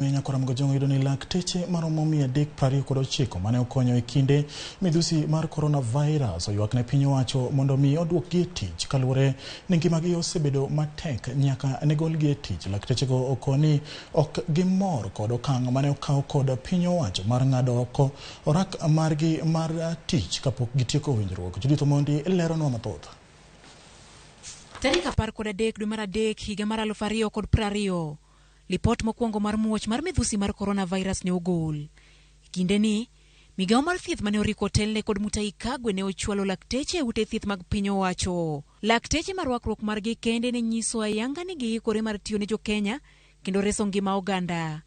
Nyakora Mgojong yudo ni lakteche maromo 329 mane okonyo e kinde midhusi mar coronavirus oywak ne piny owacho mondo mi oduokgi e tich kaluwore ni ngimagi osebedo matek nyaka ne golgi e tich. Laktechego okoni ok gimor kod okang' mane okaw kod piny owacho mar ng'ado oko orak margi mar tich kapok gitieko winjruok. Judith Omondi leronwa mathoth. Tarik 13 dwe mar adek higa mar 2020, lipot mokwongo mar muoch mar midhusi mar coronavirus ne ogol. E kindeni, migawo mar thieth mane oriko otelne kod Mutahi Kagwe ne ochwalo lakteche e ute thieth mag piny owacho. Lakteche ma rwakruok margi kende ne nyiso ayanga ni giikore mar tiyo ne jo-Kenya kendo reso ngima oganda.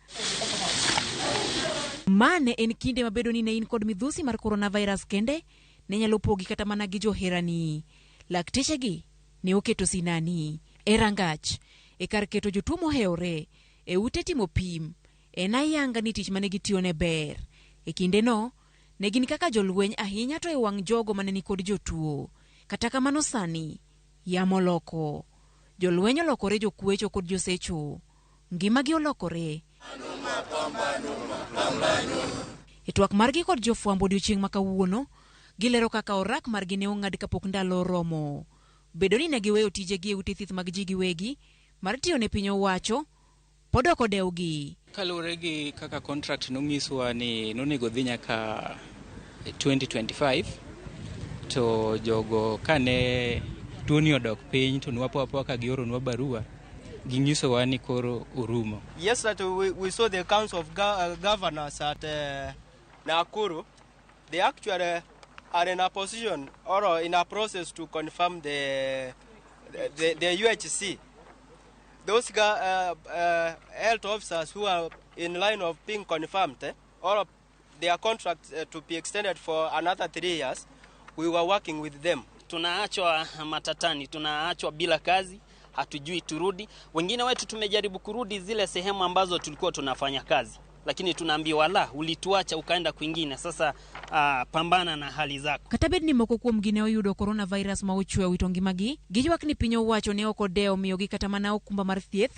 Ma ne en kinde ma bedo ni ne in kod midhusi mar coronavirus kende ne nyalo pogi kata mana gi joherani. Laktechegi ne oketo sinani e rangach, e kar keto jotuo mohewore, e ute timo pim. En ayanga ni tich mane gitiyo ne ber. E kindeno, ne gin kaka jolweny ahinya to e wang' jogo mane nikod jotuo. Kata kamano sani, yamo oloko. Jolweny olokore jokwecho kod josecho. Ngimagi olokore. E twak margi kod jofwambo odiochieng' ma kawuono, gilero kaka orak margi ne ong'ad kapok ndalo oromo. Bedo ni ne giweyo tijegi e ute thieth mag ji giwegi mar tiyo ne piny owacho, pod ok odewgi. Kaluwore gi kaka contract nonyiswa ni nonego dhi nyaka 2025 to jogo kane tuoni odok piny to nwapo apoa ka gioronwa barua ginyisowa ni koro orumo. Yesterday we saw the Council of Governors at Nakuru. They actually are in a position or in a process to confirm the UHC. Those health officers who are in line of being confirmed, or their contract to be extended for another 3 years, we were working with them. Tunaachwa matatani, tunaachwa bila kazi, hatujui turudi. Wengine wetu tumejaribu kurudi zile sehemu ambazo tulikuwa tunafanya kazi, lakini tunaambiwa la, ulituacha ukaenda kwingine, sasa pambana na hali zako. Kata bed ni moko kuomgi ne oyudo coronavirus ma ochweyo wito ngimagi, giywak ni piny owacho ne ok odewo miyogi kata mana okumba mar thieth,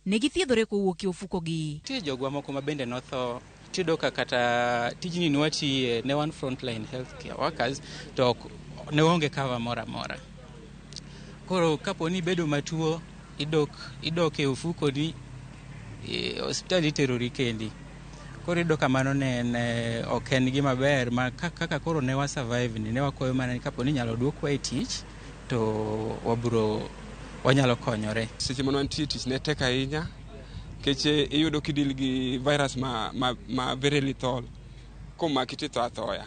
ne githiedhore kowuok e ofukogi. Nitie jogwa moko ma bende notho tiyudo ka kata tijni nwatiye ne wan frontline healthcare workers to ok ne waonge cover moro amora. Koro kapo ni ibedo matuo idok e ofukoni e osiptal iterori kendi. Koro iyudo ka mano ne en ok en gima ber ma kaka koro ne wa survive ni ne wakwayo mana ni kapo ni inyalo duokwa e tich to wabro wanyalo konyore. Seche mane wantie e tich ne tek ahinya nikech iyudo kidil gi virus ma very lethal komaki titho athoya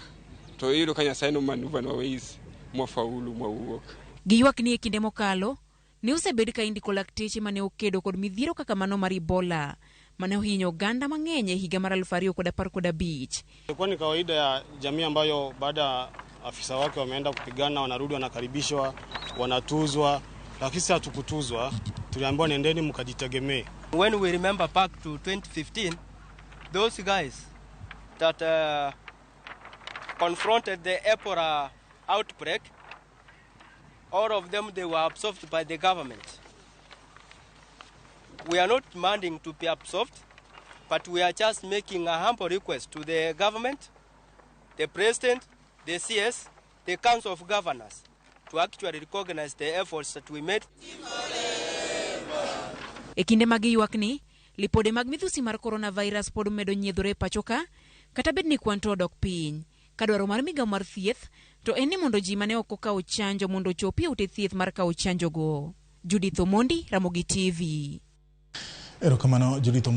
to iyudo ka Nyasaye no maneuver nwa ways mwafaulu mwawuok. Giywak ni e kinde mokalo, ne osebed ka indiko lakteche mane okedo kod midhiero kaka mano mar Ebola, mane ohinyo oganda mang'eny e higa mar 2015. Ilikuwa ni kawaida ya jamii ambayo baada ya afisa wake wameenda kupigana, wanarudi wanakaribishwa, wanatuzwa, lakini sisi hatukutuzwa, tuliambiwa nendeni mkajitegemee. When we remember back to 2015, those guys that confronted the Ebola outbreak, all of them, they were absorbed by the government. We are not demanding to be absorbed, but we are just making a humble request to the government, the president, the CS, the Council of Governors, to actually recognize the efforts that we made. E kinde mag ywakni, lipode mag midhusi mar coronavirus pod medo nyiedhore e pacho ka, kata bed ni kwan to odok piny. Ka dwaro mar migawo mar thieth to en ni mondo ji mane ok okawo chanjo mondo ochopi e ute thieth mar kawo chanjogo. Judith Omondi, Ramogi TV. Erokamano Judith Omondi.